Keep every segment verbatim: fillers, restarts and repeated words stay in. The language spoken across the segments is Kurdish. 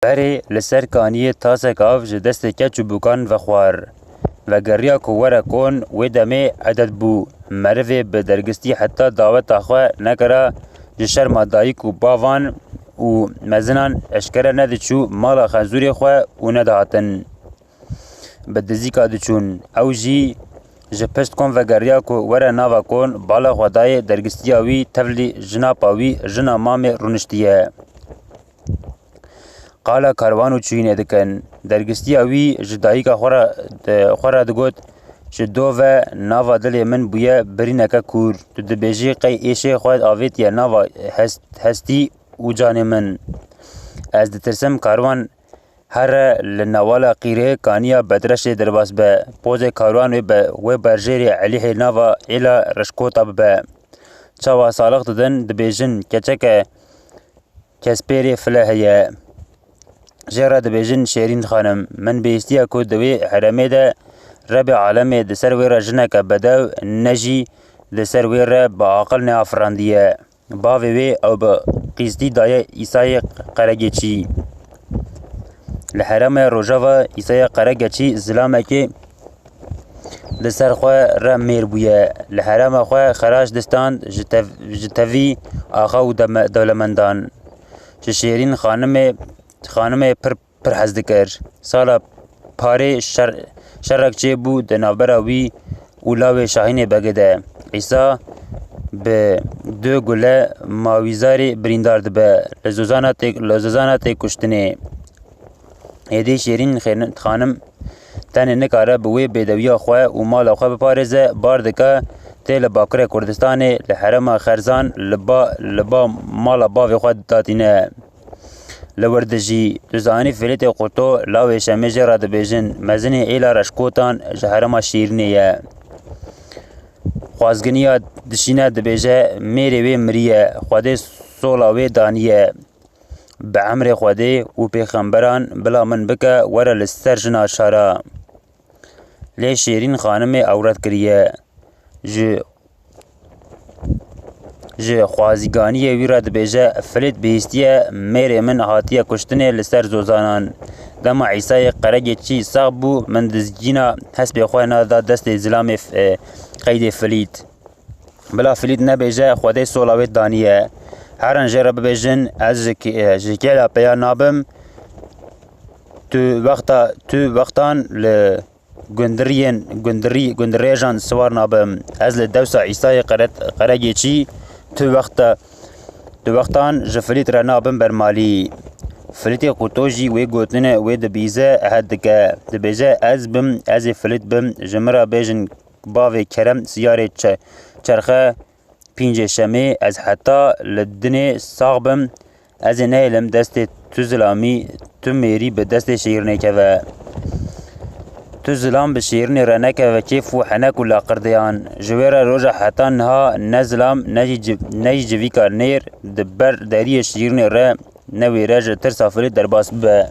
Berê li ser kaniyê tasek av ji destê keç û bûkan vexwar. Vegeriya ku were kon, wê demê edet bû. Merivê bi dergistî heta daweta xwe nekira, ji şerma dayik û bavan û mezinan eşkere nediçû mala xezûrê xwe û nedihatin. Bi dizîka diçûn. Ew jî ji pişt kon vegeriya ku were nava kon, bala xwe dayê dergistiya wî, tevlî jinapa wî, jina mamê rûniştiye. Qala karwan û çûyînê dikin. Dergistiya wî ji dayika xwe re, xwe re digot, "Ji do ve nava dilê min bûye birîneke kûr. Tu dibêjî qey êşê xwe avêtiye nava hest-, hestî û canê min. Ez ditirsim karwan here li newala qîrê kaniya bedreşê derbas be." Pozê karwan wê be, wê berjêrê Elîhê nava êla reşkota bibe. Çawa salix didin, dibêjin, "Keçeke kespêrê file heye." Jê re dibêjin, "Şêrîn xanim, min bihîstiye ku di wê heremê de Rebê alemê di ser wê re jineke bedew, ne jî di ser wê re bi aqil neafirandiye." Bavê wê ew bi qîstî daye Îsayê Qeregeçî. Li herêmê Rojava Îsayê Qeregeçî zilamekê li ser xwe re mêr bûye. Li herêma xwe xeraş distand ji tev-, ji tevî axa û deme-, dewlemendan. Ji Şêrîn xanimê, xanimê pir, pir hez dikir. Sala parê şer-, şerek çêbû di navbera wî û lawê Şahînê Begê de. Îsa bi du gule mawîzarê birîndar dibe. Li Zozana tê, li Zozana tê kuştinê. Êdî Şêrîn xêni-, xanim tenê nikare bi wê bêdewiya xwe û mala xwe biparêze, bar dike, tê li Bakurê Kurdistanê, li herêma Xerzan, li ba, li ba mala bavê xwe datîne. Li wir dijî, tu zanî Filîtê Qurto, lawê Şemê jê re dibêjin, mezinê êla Reşkotan ji herêma Şêrînê ye. Xwazginiya dişîne dibêje, mêrê wê miriye, Xwedê sola wê daniye. Bi emrê Xwedê û pêxemberan bila min bike were li ser jina şara. Lê Şêrîn xanimê ewret kiriye. Ji, ji xwazîganiyê wî re dibêje, Filît bihîstiye, mêrê min hatiye kuştinê li ser zozanan. Dema Îsayê Qeregê çî sax bû, min dizgîna hespê xwe nada destê zilamê f-, e, qeydê Filît. Bila Filît nebêje, Xwedê sola wê daniye. Herin jê re bibêjin, ez ji kê-, ji kêla peya nabim. Tu wexta, tu wextan li gundiriyên, gundirî-, gundirêjan siwar nabim. Ez li dewsa Îsayê Qeret-, Qeregêçî tu wexta, tu wextan ji Filît re nabim ber malî. Filîtê Qurto jî wê gotinê wê dibîze, ehed dike. Dibêje, ez bim, ez ê Filît bim, ji min re bêjin, bavê kerem siyarê çe-, çerxe pîncê şemê, ez heta li dinê sax bim, ez ê nehêlim destê tu zilamî, tu mêrî bi destê şêrînê keve. Tu zilam bi şêrînê re nekeve kêf û henek û laqirdeyan. Ji wê re roja heta niha ne zilam, ne jî civ-, ne jî civîka nêr di ber deriyê şêrînê re newêre ji tirsa Filît derbas bibe.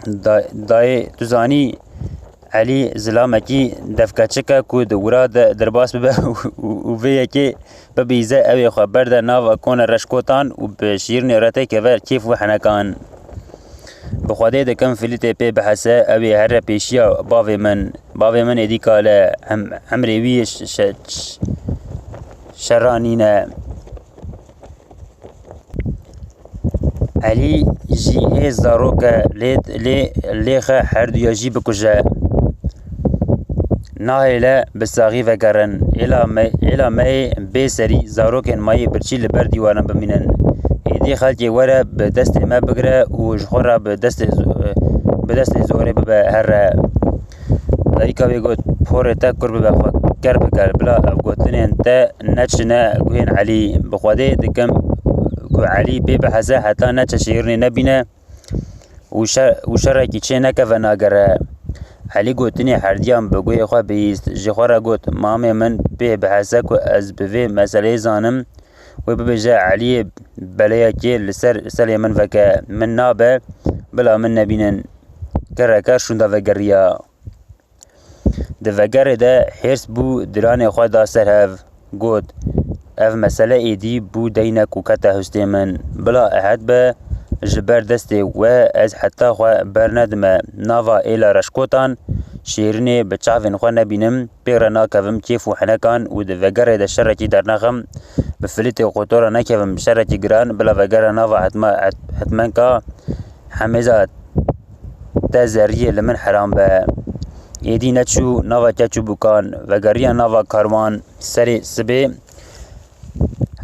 Da-, dayê, tu zanî, Elî zilamekî defkeçik e ku di wira de derbas bibe û, û, û vê yekê bibîze, ew ê xwe berde nava kone reşkotan û bi şîrnê re têkeve kêf û henekan. Bi Xwedê dikim Filîtê pê bihese, ew ê here pêşiya bavê min. Bavê min êdî kal e, em-, emrê wî yê ş-, şe-, ş-, şerranî ne. Elî jî ê zarok e, lê, lê, lêxe herduya jî bikuje. Nahêle bi saxî vegerin. Êla me, êla me yê bê serî zarokên me yê birçî li ber dîwaran bimînin. Êdî xelkê were bi destê me bigire û ji xwe re bi destê z-, bi destê zorê bibe here. Dayika wê got, "Porê te kur bibe xwe ker bike, bila ev gotinên te neçine guhên Elî. Bi Xwedê dikim ku Elî pê biheze heta neçe şêrnê nebîne û şe-, û şerekî çê nekeve nagere." Elî gotinê herdiyan bi guhê xwe bihîst. Ji xwe re got, "Mamê min pê biheze ku ez bi vê meseleyê zanim, wê bibêje Eliyê beleyekê li ser selê min veke. Min nabe, bila min nebînin." Kereke şûnda vegeriya. Di vegerê de hêrs bû, diranê xwe da ser hev, got, "Ev mesele êdî bû deynek û kete hustê min. Bila ehed be, Ji ber destê we ez heta xwe bernedime. Nava êla reşkotan şêrînê bi çavên xwe nebînim, pê re nakevim kêf û henekan û di vegerê de şerekî dernexim. Bi filîtê qotora nekevim şerekî giran, bila vegera nava hetma-, het-, hetmenka hemêza te zerriyê li min heram be. Êdî neçû nava keç û bûkan, vegeriya nava karwan. Serê sibê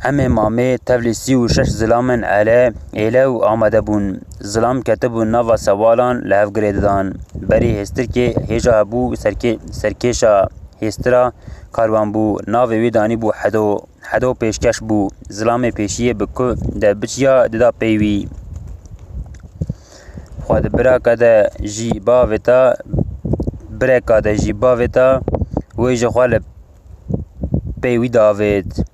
Emê Mamê tevlî sî û şeş zilamên ele, êle û amade bûn. Zilam ketibûn nava sewalan, li hev girê didan. Berê hêstirkê hêja hebû, serkê-, serkêşa hêstira karwan bû. Navê wî danîbû Hedo. Hedo pêşkeş bû. Zilamê pêşiyê bi ku de biçiya dida pey wî. Xwe di biraka de jî bavêta, bireka de jî bavêta, wê ji xwe li pey wî davêt.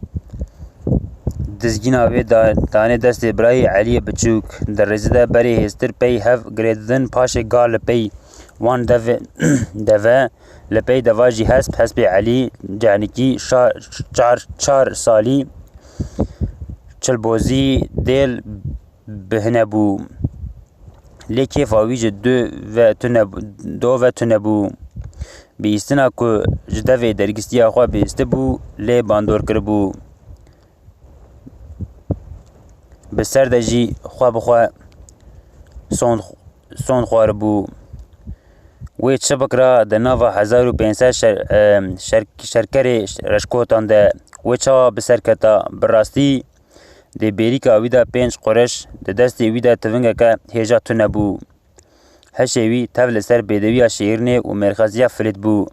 Dizgîna wê da-, danê destê birayê Eliyê biçûk. Di rêzê de berê hêstir pey hev girêdidin, paşê ga li pey wan deve, deve, li pey deva jî hesp, hespê Elî, cehnikî, şa-, çar, çar salî, çilbozî, dêl, bihine bû. Lê kêfa wî ji du ve tune bû, do ve tune bû. Bihîstina ku ji devê dergîstiya xwe bihîstibû, lê bandor kiribû. Bi ser de jî xwe bi xwe sond, sond xwaribû. Wê çi bikira di nava hezar û pênc sed şer-, em, şer-, şerkerê reşkotan de? Wê çawa bi ser keta? Bi rastî, di bêrîka wî de pênc qureş, di destê wî de tivingeke hêja tune bû. Hişê wî tev li ser bêdewiya şêrînê û mêrxasiya filît bû.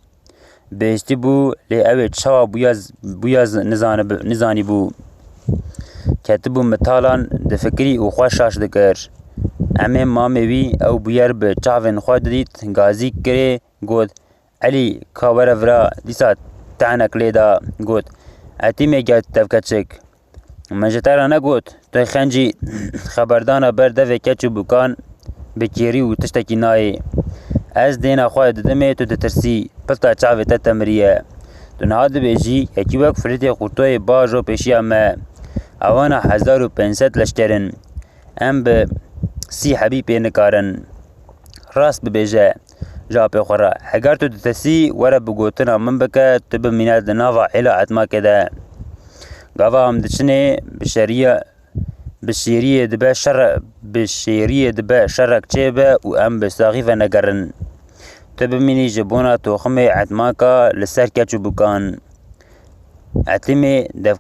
Bihiştî bû, lê ew ê çawa bûya z-, bûya z-, nizanib-, nizanî bû. Ketibû mitalan difikirî û xwe şaş dikir. Emê mamê wî ew bûyer bi çavên xwe didît, gazî kirê, got, Elî, ka were vira, dîsa tehnek lê da, got, Etîmê get tevkeçik. Min ji te re negot, tu xencî xeberdana ber devê keç û bûkan bi kêrî û tiştekî nayê. Ez dêna xwe didimê, tu ditirsî, pilta çavê te temiriye. Tu niha dibêjî, yekî wek filîtê qurtoyê bajo pêşiya me. Ewana hezar û pênc sed leşker in. Em bi sî hebî pê nikarin. Rast bibêje, ji apê xwe re. Heger tu ditirsî, were bi gotina min bike, tu bimîne di nava êla etmakê de. Gava em diçinê, bi şeriya, bi şêriyê dibe şere-, bi şêriyê dibe şerek çêbe û em bi saxî venegerin. Tu bimînî ji bona toximê etmaka li ser keç û bûkan. Etîmê dev-,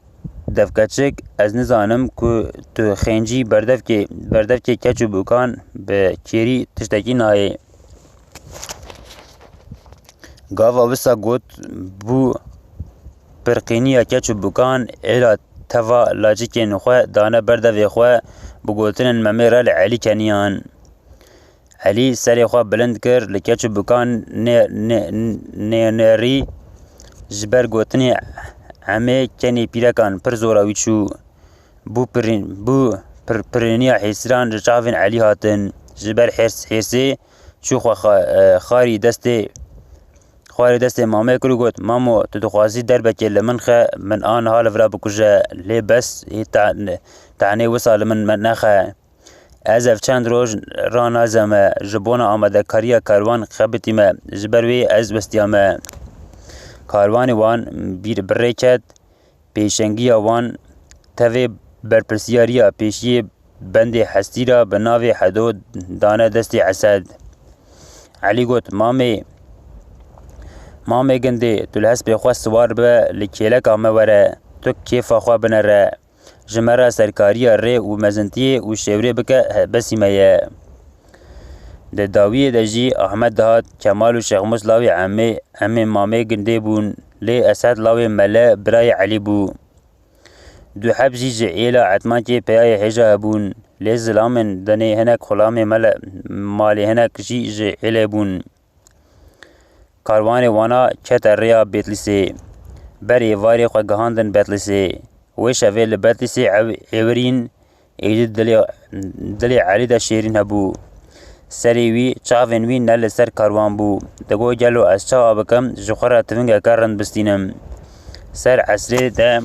devkeçik, ez nizanim ku tu xêncî berdevkê, berdevkê keç û bûkan bi kêrî tiştekî nayê. Gava wisa got, bû pirqîniya keç û bûkan êla teva lacikên xwe dane berdevê xwe, bi gotinên Memê re li Elî keniyan. Elî serê xwe bilind kir, li keç û bûkan nê-, nê-, nênerî, ji ber gotinê Emê kenê pîrekan pir zora wî çû. Bû pirîn-, bû pir-, pirîniya hêsiran ji çavên Elî hatin. Ji ber hêrs-, hêrsê çû xwe xa-, e, xarî destê, xwarê destê Mamê kir û got, Mamo, tu dixwazî derbekê li min xe, min a niha li vira bikuje, lê bes, ê ta-, tanê wisa li min me-, nexe. Ez ev çend roj ranazeme, ji bona amadekariya karwan xebitîme, ji ber wê ez westiyame. Karwanê wan bîr bi rê ket, pêşengiya wan tevê berpirsiyariya pêşiyê bendê hestî re bi navê Hedo dane destê Esed. Elî got, Mamê, mamê gindê, tu li hespê xwe siwar be, li kêleka me were, tu kêfa xwe binere. Ji me re serkariya rê û mezintiyê û şêwrê bike, he, besî me ye. Di dawiyê de jî Ahmed dihat, Kemal û Şêxmûs lawê Emê, Emê Mamê gindê bûn, lê Esed lawê Mele birayê Elî bû. Du heb jî ji êla Etmakê peyayê hêja hebûn, lê zilamên dinê hinek xulamê mele, malê hinek jî ji êlê bûn. Karwanê wana kete rêya Betlîsê. Ber êvarê xwe gihandin Betlîsê. Wê şevê li Betlîsê ew êwirîn êdî dilê, dilê Elî de şêrîn hebû. Serê wî, çavên wî ne li ser karwan bû. Digot, gelo ez çawa bikim, ji xwe re tivingeke rind bistînim. Ser esrê de,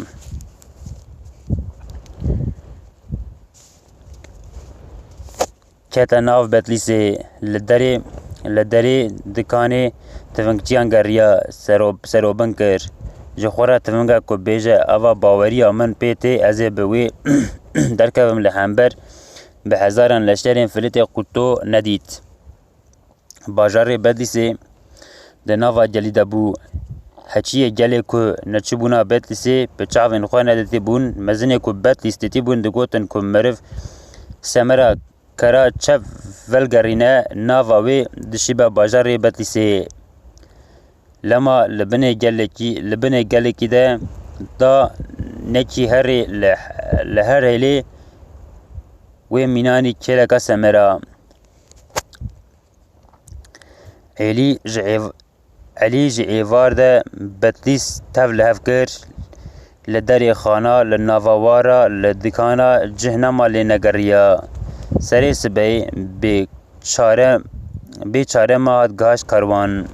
kete nav Betlîsê. Li derê, li derê dikanê tivingçiyan geriya, sero-, serobin kir. Ji xwe re tivinga ku bêje, eva baweriya min pê tê, ez ê bi wê derkevim li hember bi hezaran leşkerên Filîtê qûto nedît. Bajarê Betlîsê di nava gelî de bû. Heçiyê gelê ku neçûbûna Betlîsê bi çavên xwe nedîtibûn, mezinê ku Betlîs dîtibûn digotin ku meriv semera kera çev velgerîne nava wê dişibe bajarê Betlîsê. Lema li binê gelekî, li binê gelekî de da nekî herê li, li her hêlê wê mînanî kêleka semera. Elî ji êv-, Elî ji êvar de Betlîs tev li hev kir. Li derê xana, li nava wara, li dikana cih nema lê negeriya. Serê sibê bê çare, bê çare me hat gihişt karwan.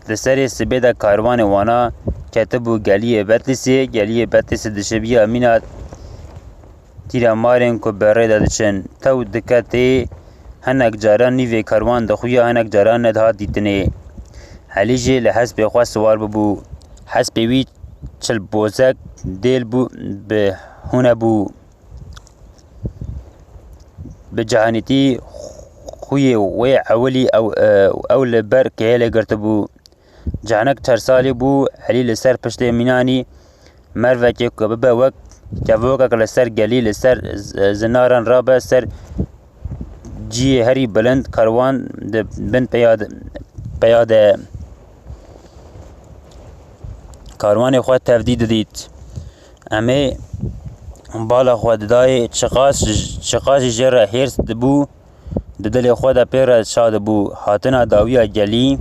Di serê sibê de karwanê wana ketibû geliyê Betlîsê, geliyê Betlîsê dişibiya mîna tîremarên ku bi rê de diçin. Tew diketê, hinek caran nîvê karwan dixuya, hinek caran nedihat dîtinê. Elî jî li hespê xwe siwar bibû. Hespê wî çil bozek dêl bû, bi hûne bû. Bi cihanîtî xuyê wê ewilî ew, ew li ber kêlê girtibû. Canek çar salî bû, Elî li ser piştê mînanî mervekê ku bibe wek kevokek li ser gelî, li ser z-, zinaran rabe ser ciyê herî bilind, karwan di bin peya de, peya de. Karwanê xwe tevdî didît. Em ê bala xwe didayê, çiqas, çiqas jî jê re hêrs dibû, di dilê xwe de pê re şa dibû. Hatina dawiya gelî,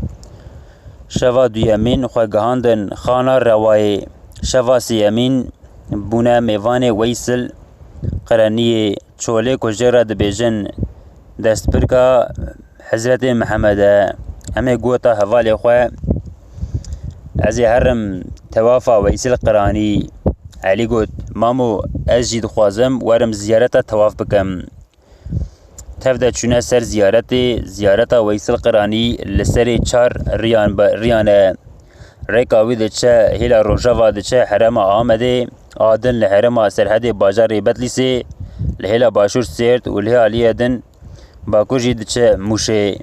şeva duyemîn xwe gihandin xana rewayê. Şeva sêyemîn bûne mêvanê Weysil Qireniyê, çolê ku jê re dibêjin destpirka Hezretê Mihemed e. Em ê gota hevalê xwe, ez ê herim tewafa Weysil Qiranî. Elî got, Mamo, ez jî dixwazim werim ziyareta tewaf bikim. Tev de çûne ser ziyaretê, ziyareta Weysil Qiranî li serê çar riyan be, riyan e. Rêka wî diçe hêla rojava, diçe herêma Amedê, a din li herêma Serhedê bajarê Betlîsê, li hêla başûr Sêrt û li aliyê din bakur jî diçe Mûşê.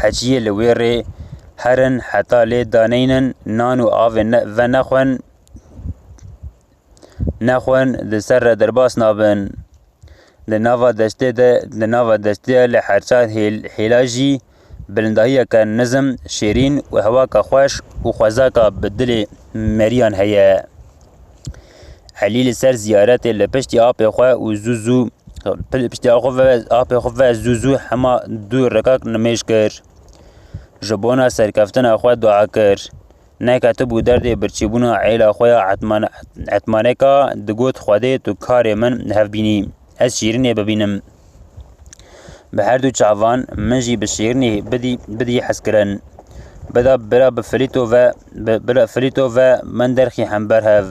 Heçiyê li wê rê herin heta lê daneynin, nan û avê ne, venexwin, nexwin di ser re derbas nabin. Di nava deştê de, di nava deştê de li her çar hêl-, hêla jî bilindahiyeke nizm, şêrîn û hewaka xweş û xwezaka bi dilê meriyan heye. Elî li ser ziyaretê li piştî apê xwe û zû zû, piştî xwe ve, apê xwe ve zû zû hema du rekak nimêj kir. Ji bona serkeftina xwe dua kir. Neketibû derdê birçîbûna êla xwe ya etman-, etmaneka, digot, Xwedê, tu karê min hevbînî, ez şîrînê bibînim. Bi her du çavan min jî bi şîrînê bidî, bidî hezkirin. Bida bira bi filîto ve, bi, bira filîto ve min derxî hember hev.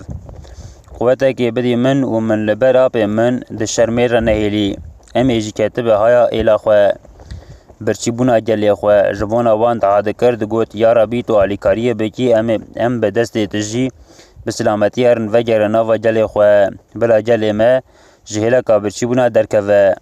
Quwetekê bidî min û min li ber apê min di şermê re nehêlî. Em ê jî ketibe haya êla xwe. Birçîbûna gelê xwe ji bona wan dua dikir, digot, Ya Rebî, tu alîkariyê bikî, em ê, em bi destê tu jî bi silametî herin vegerin nava gelê xwe. Bila gelê me ji hêleka birçîbûna derkeve.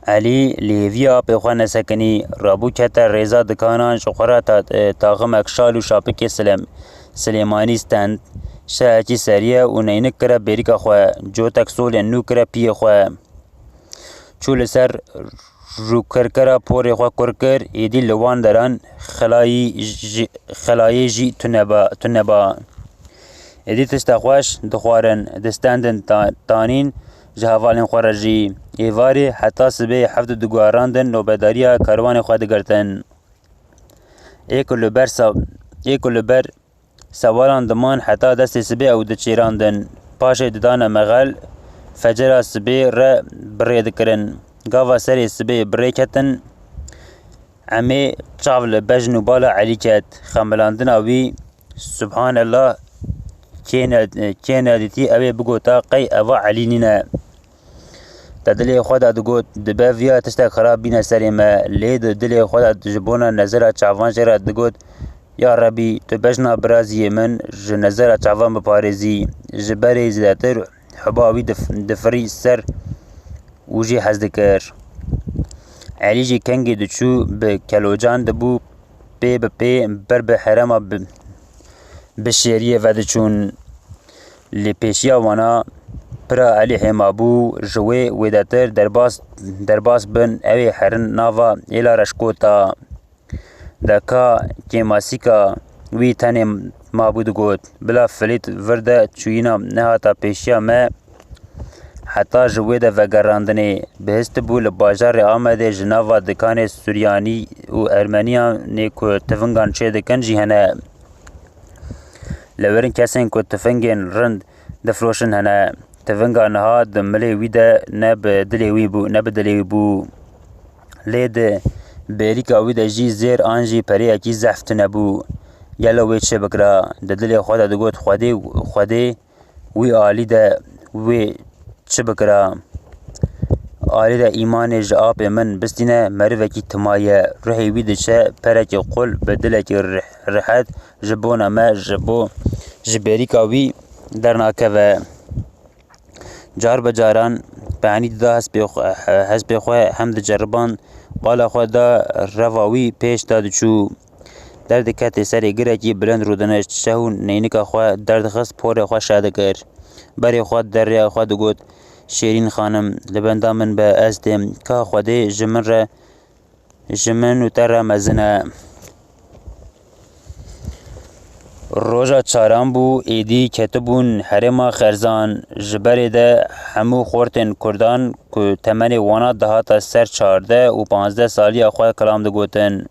Elî li hêviya apê xwe nesekinî, rabû kete rêza dikanan, ji xwe re ta-, taximek şal û şapikê Silêm-, Silêmanî stend, şehekî seriye û neynik kire bêrîka xwe, cotek solên nû kire piyê xwe. Çû li ser rûkirkera porê xwe kur kir, êdî li wan deran xelayî jî, xelayê jî tuneba, tuneba. Êdî tişta xweş dixwarin, distendin ta-, tanîn ji hevalên xwe re jî. Êvarê heta sibê heft diguherandin nobedariya karwanê xwe digirtin. Ê ku li ber sa-, ê ku li ber sewaran diman heta destê sibê ew diçêrandin. Paşê didane mexel, fecera sibê re bi rê dikirin. Gava serê sibê bi rê ketin, Emê çav li bejn û bala Elî ket. Xemilandina wî, Subhanallah, kê ne-, kê nedîtî, ew ê bigota, qey eva Elî nîne. Di dilê xwe de digot, dibe viya tiştek xirab bîne serê me, lê di dilê xwe de ji bona nezera çavan jê re digot, Ya Rebî, tu bejna biraziyê min ji nezera çavan biparêzî. Ji berê zêdetir huba wî dif-, difirî ser û jê hez dikir. Elî jî kengê diçû bi kelocan dibû, pê bi pê ber bi herêma bi, bi şêriyê vediçûn. Lê pêşiya wana pira Elî hêma bû, ji wê wêdetir derbas, derbas bin, ew ê herin nava êla reşkota. De ka kêmasîka wî tenê mabû digot, Bila filît vir de çûyîna nehata pêşiya me heta ji wê de vegerandinê. Bihistibû li bajarê Amedê ji nava dikanê Suryanî û Ermeniyanê ku tivingan çêdikin jî hene. Li wir kesên ku tifingên rind difiroşin hene. Tivinga niha di milê wî de ne bi dilê wî bû, ne bi dilê wî bû. Lê di bêrîka wî de jî zêr an jî pereyekî zehf tune bû. Gelo wê çi bikira? Di dilê xwe de digot, Xwedê, Xwedê wî alî de wê çi bikira? Alî de îmanê ji apê min bistîne, merivekî tima ye. Ruhê wî diçe perekî qul bi dilekî rih-, rihet ji bona me, ji bo, ji bêrîka wî dernakeve. Car bi caran penî dida hespê xwe, hespê xwe hem diceriban, bala xwe da reva wî pêş de diçû. Derdiketê serê girekî bilind rûdinişt, şeh û neynika xwe derdixist, porê xwe şeh dikir. Berê xwe derê xwe digot, Şêrîn xanim, li benda min be, ez têm. Ka Xwedê ji min re, ji min û te re mezin e. Roja çaran bû, êdî ketibûn herêma Xerzan. Ji berê de hemû xortên Kurdan ku temenê wana dihata ser çardeh û panzdeh saliya xwe kilam digotin.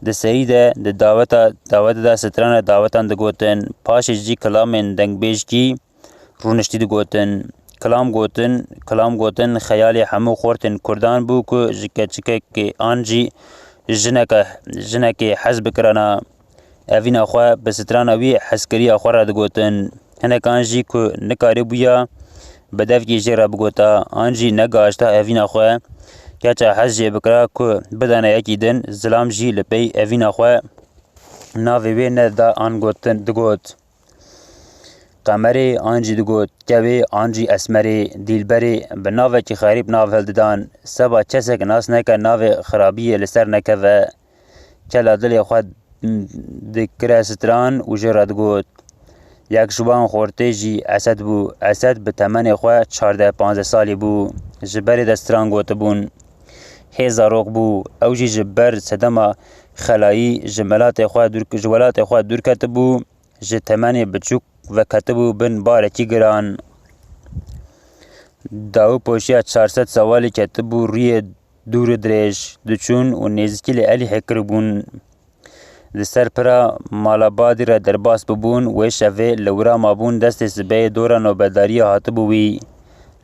Di serî de di daweta, dawetê de strana dawetan digotin. Paşê jî kilamên dengbêjkî rûniştî digotin. Kilam gotin, kilam gotin, xeyalê hemû xortên Kurdan bû ku ji keçikekê an jî jineke, jinekê hez bikirana. Evîna xwe bi strana wî hezkiriya xwe re digotin. Hinekan jî ku nikarîbûya bi devkî jê re bigota, an jî negaşta evîna xwe keça hez jê bikira ku bidane yekî din, zilam jî li pey evîna xwe navê wê neda an gotin, digot. Qemerê an jî digot, Kewê an jî Esmerê, Dîlberê, bi navekî xerîb nav hildidan. Seba kesek nas neke navê xirabiyê li ser nekeve. Kela dilê xwe dikire stran û jê re digot, Yek ji wan xortê jî Esed bû. Esed bi temenê xwe çardeh panzdeh salî bû. Ji berê de stran gotibûn. Hê zarok bû. Ew jî ji ber sedema xelayî ji melatê xwe dûr, ji welatê xwe dûr ketibû. Ji temenê biçûk veketibû bin barekî giran. Dawî poşiya çar sed sawalî ketibû rûyê dûr û dirêj diçûn û nêzîkî li Elîhê kiribûn. Di ser pira mala Badî re derbas bibûn, wê şevê li wira mabûn destê sibeyê dora nobedariyê hatibû wî.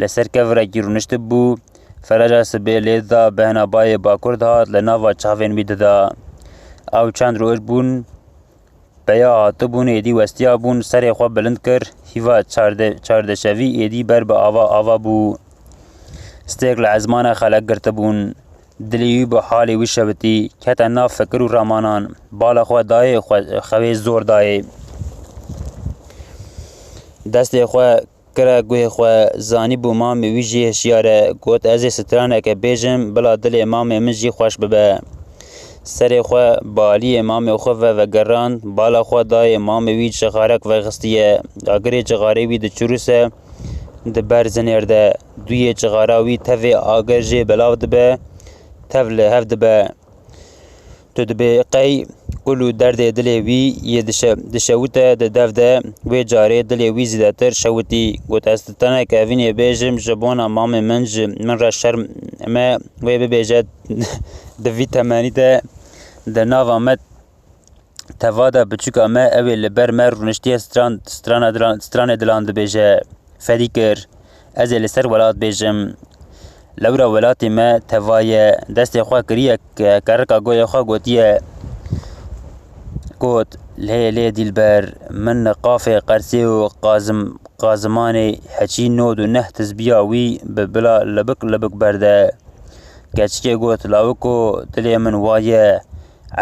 Li ser kevirekî rûniştibû, feraca sibê lê da behna bayê bakur dihat li nava çavên wî dida. Ew çend roj bûn, peya hatibûn êdî westiyabûn, serê xwe bilind kir, hîva çarde-, çardeşevî êdî ber bi ava ava bû. Stêrk li ezmana xelek girtibûn. Dilê wî bi halê wî şewitî, kete nav fikir û ramanan. Bala xwe dayê xwe, xewê zor dayê. Destê xwe kire guhê xwe, zanîbû mamê wî jî hişyar e. Got, Ez ê straneke bêjim, bila dilê mamê min jî xweş bibe. Serê xwe bi aliyê mamê xwe ve vegerand, bala xwe dayê mamê wî cixarek vexistiye. Agirê cixarê wî diçirûse di ber zinêr de. Duyê cixara wî tevê agir jê belav dibe, tev li hev dibe. Tu dibê qey kul û derdê dilê wî yê dişe-, dişewite di dev de, wê carê dilê wî zêdetir şewitî. Got, Ez ti teneke evînê bêjim, ji bona mamê min ji min re şerm e, wê bibêje, di vî temenî de di nava me teva de biçûka me, ew ê li ber me rûniştiye stran, strana dilan, stranê dilan dibêje. Fedî kir, Ez ê li ser welat bêjim. Lewra welatê me teva ye. Destê xwe kiriye ke-, kerika goyê xwe gotiye. Got, Lê lê dilber, min niqafê qersê û qazim-, qazimanê heçî nod û neh tizbiya wî bi bila libik libik berde. Keçikê got, lawiko, dilê min waye.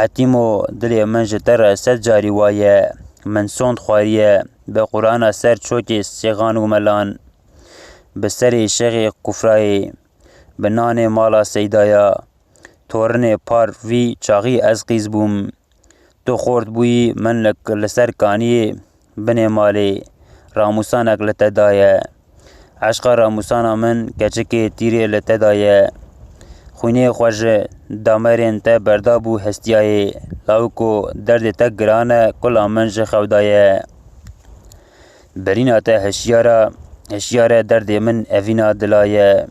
Etîmo, dilê min ji te re sed carî waye. Min sond xwariye. Bi Qur'ana ser çokê sêxan û melan. Bi serê şexê kufrayê. Bi nanê mala seydaya. Torinê par vî çaxî ez qîz bûm. Tu xort bûyî, min li, li ser kaniyê binê malê ramûsanek li te daye. Eşqa ramûsana min keçikê tîrê li te daye. Xwînê xwe ji damerên te berdabû hestiyayê. Lawiko, derdê te giran e, kula min ji xew daye. Birîna te hişyara, hişyare derdê min evîna dila ye.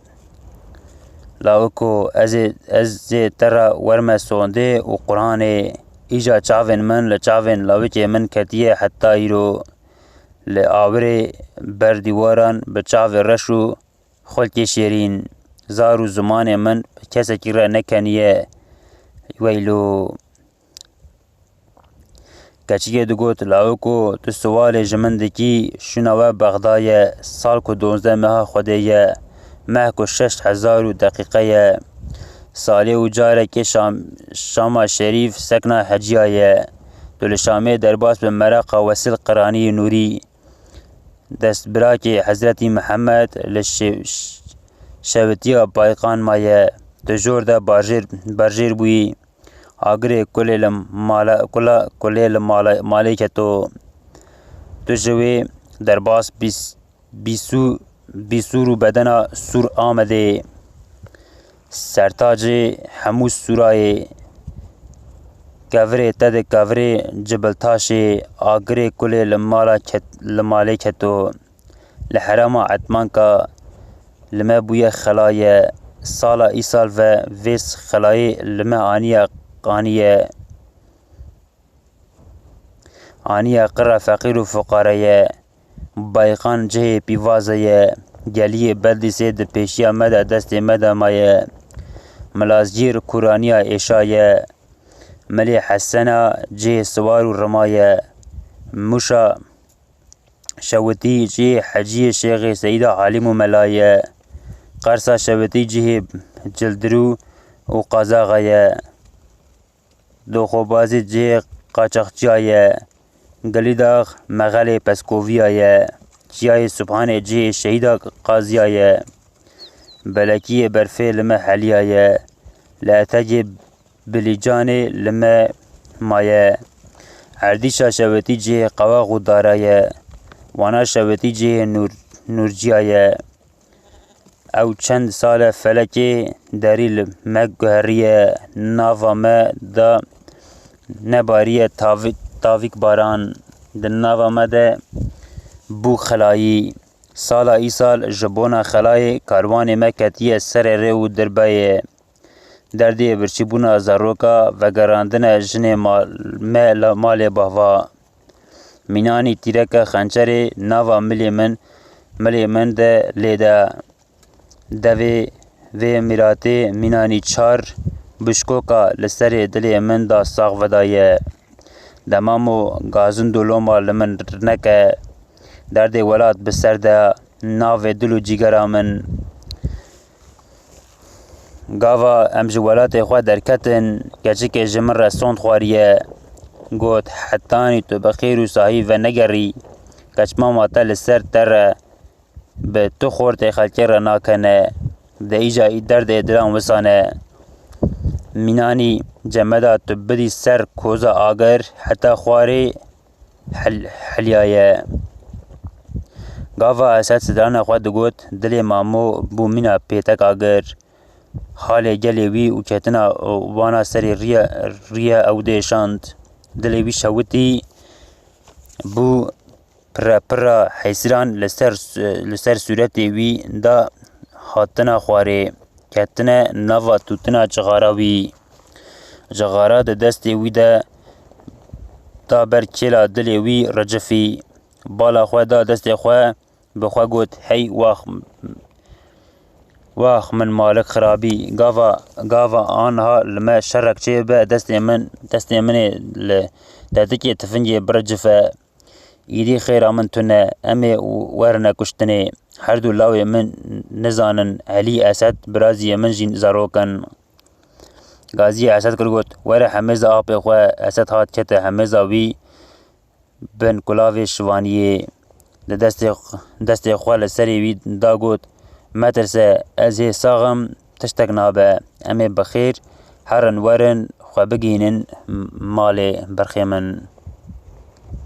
Lawiko, ez ê, ez ê te re werme sondê û Quranê. Îja çavên min li çavên lawikê min ketiye heta îro. Li awirê ber dîwaran bi çavê reş û xulkê şêrîn. Zar û zimanê min bi kesekî re nekeniye. Weylo. Keçikê digot, lawiko, tu siwalê ji min dikî, şûna we Bexda ye, sal ku duwazdeh meha Xwedê ye, meh ku şeş hezar û deqîqe ye. Salê û carekê Şam-, Şama Şerîf sekna heciya ye. Tu li Şamê derbas bi meraqa Wesîl Qiranî Nûrî, destbirakê Hezretî Mihemed li şe-, ş-, şewitiya Bayqan maye. Tu jor de barjêr, berjêr bûyî. Agirê kulê li mala, kula, kulê li mala, malê keto. Tu ji wê derbas bîs-, bîsû-, bîsûr û bedena Sûr Amedê. Sertacê hemû Sûrayê. Kevirê te di kevirê Cibiltaşê. Agirê kulê li mala ket-, li malê keto. Li herêma Etmanka li me bûye xelaye. Sala îsal ve vê xelayê li me aniye, aniye. Aniye qira feqîr û fuqare ye. Bayqan cihê pîvaze ye. Geliyê Bedlîsê di pêşiya me de destê me de maye. Milazgîr kûraniya êşa ye. Milê Hesena cihê siwar û rima ye. Mûşa Şewitî cihê Heciyê Şêxê Seyda Alîm û Mela ye. Qersa Şewitî cihê Cildirû û Qazaxa ye. Doxobazî cihê qaçaxçiya ye. Gilîdax mexelê Peskoviya ye. Çiyayê Subhanê cihê Şehîda Qaziya ye. Belekiyê Berfê li me heliya ye. Li etegê Bilîcanê li me maye. Erdîşa Şewitî cihê Qewax û Dara ye. Wana Şewitî cihê Nûr-, Nûrciya ye. Ew çend sal e felekê derî li me guheriye, nava me de nebariye tavî-, tavîk baran. Di nava me de bû xelayî. Sala îsal ji bona xelayê karwanê me ketiye serê rê û dirbeyê. Derdê birçîbûna zaroka vegerandine jinê mal-, me la-, malê bahva. Mînanî tîreke xençerê nava milê min, milê min de lê de. Devê vê mîratê mînanî çar bişkoka li serê dilê min da sax vedaye. Demamo gazin doloma li min neke. Derdê welat bi ser de navê dil û cîgera min. Gava em ji welatê xwe derketin, keçikê ji min re sond xwariye. Got, hetanî tu bi xêr û sahî venegerî, keçmama te li ser te re bi tu xortê xelkê re nakene. De îca î derdê dilan wisan e. Mînanî cemeda tu bidî ser koza agir heta xwarê hel-, heliyaye. Gava Esed strana xwe digot, dilê Mamo bû mîna pêtek agir. Halê gelê wî û ketina wana serê riya, riya ew dêşand. Dilê wî şewitî bû pire pira heysiran li ser, li ser sûretê wî da hatina xwarê. Ketine nava tûtina cixara wî. Cixara di destê wî de da ber kêla dilê wî ricifî. Bala xwe da destê xwe, bi xwe got, hey wax, wax min malik xirabî. Gava, gava anha li me şerek çêbe, destê min, destê min ê li Tetikê tifingê bire cif e. Îdî xêra min tune, em ê werine kuştinê. Her du lawê min nizanin, Elî Esed, biraziyê min jî zarok in. Gaziyê Esed kir got, "Were hemêza apê xwe." Esed hat kete hemêza wî bin kulavê şivaniyê. Li destê, destê xwe li serê wî da got, "Metirse, ez hê sax im, tiştek nabe. Em ê bi xêr herin werin xwe bigihînin malê birxê min."